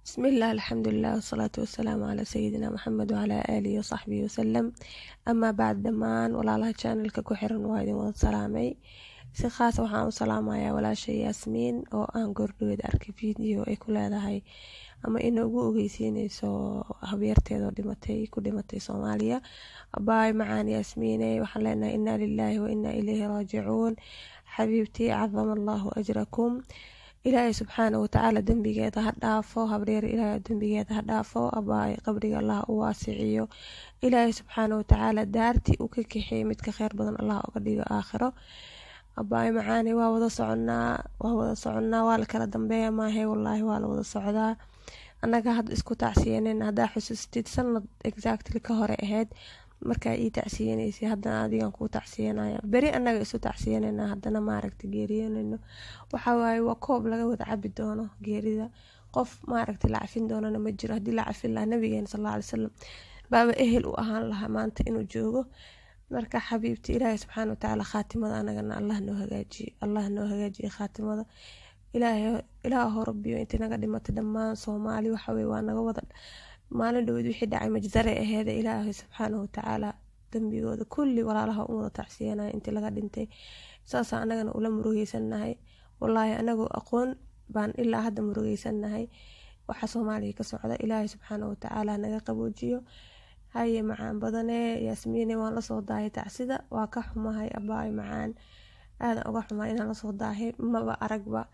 Bismillah, alxamdulilah, wasalaatu wasalaamu calaa sayidina Maxamed wacalaa aalihi wasaxbihi wasalam, amaa bacd. Dhammaan walaalaha channelka ku xiran waa idin wada salaamay. Si khaasa waxaan u salaamayaa walaasha Yaasmiin oo aan goordhaweed arkay video ay ku leedahay ama inoogu ogeysiineyso habeerteedoo dhimatay, ku dhimatay Soomaaliya. Abaay macaan Yaasmiine, waxaan leenahay inaa lilaahi wa inaa ilayhi raajicuun. Xabiibtii, cadama allahu ajrakum. Ilaahay subxaana watacaala dembigeeda ha dhaafo. Habreer, Ilaahay dembigeeda ha dhaafo. Abaay, qabriga Allah u waasiciyo. Ilaahay subxaana watacaala daartii uu ka kaxeeyey midka kheyr badan Allah uga dhigo aakhiro. Abaay macaani, waa wada soconaa, waa wada soconaa, waa la kala dambeeya maahe, wallaahi waa la wada socdaa. Annaga hadda isku tacsiyanayna, haddaa xusuustid, sanad exactly ka hore ahayd markaa ii tacsiyaneysay, haddana adigan kuu tacsiyanaya. Beri annaga isu tacsiyanayna, haddana maaragta geeriyoonayno. Waxa waaye, waa koob laga wada cabi doono geerida. Qof maaragta la cafin doonana ma jiro. Haddii la cafin lahaa, nabigeena sal alla alay salam baaba ehel u ahaan lahaa maanta inuu joogo. Marka xabiibti, Ilaahay subxaana watacaala khaatimada anagana Allah noo hagaajiye, Allah noo hagaajiye khaatimada. Ilaahay, Ilaaho Rabbiyo, intii naga dhimatay dhammaan Soomaali, waxaweye waa naga wada maalin dhaweyd wixii dhacay majzare aheeda. Ilaahay subxaana watacaala dembigooda kulli walaalaha u wada tacsiyanaya intii laga dhintay, saasaa anagana ula murugeysanahay. Wallaahi anagoo aqoon baan ilaa hadda murugeysanahay waxa Soomaaliya ka socda. Ilaahay subxaana watacaala naga qaboojiyo. Haye macaan badane Yaasmiine, waan lasoo daahay tacsida, waa ka xumahay abaay macaan, aadan uga xumahay inaan lasoo daahay. Maba aragba,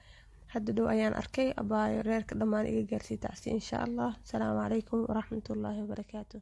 hadda dhow ayaan arkay. Abaayo, reerka dhammaan iga gaarsii tacsi insha Allah. Asalaamu calaykum waraxmatullaahi wabarakaatu.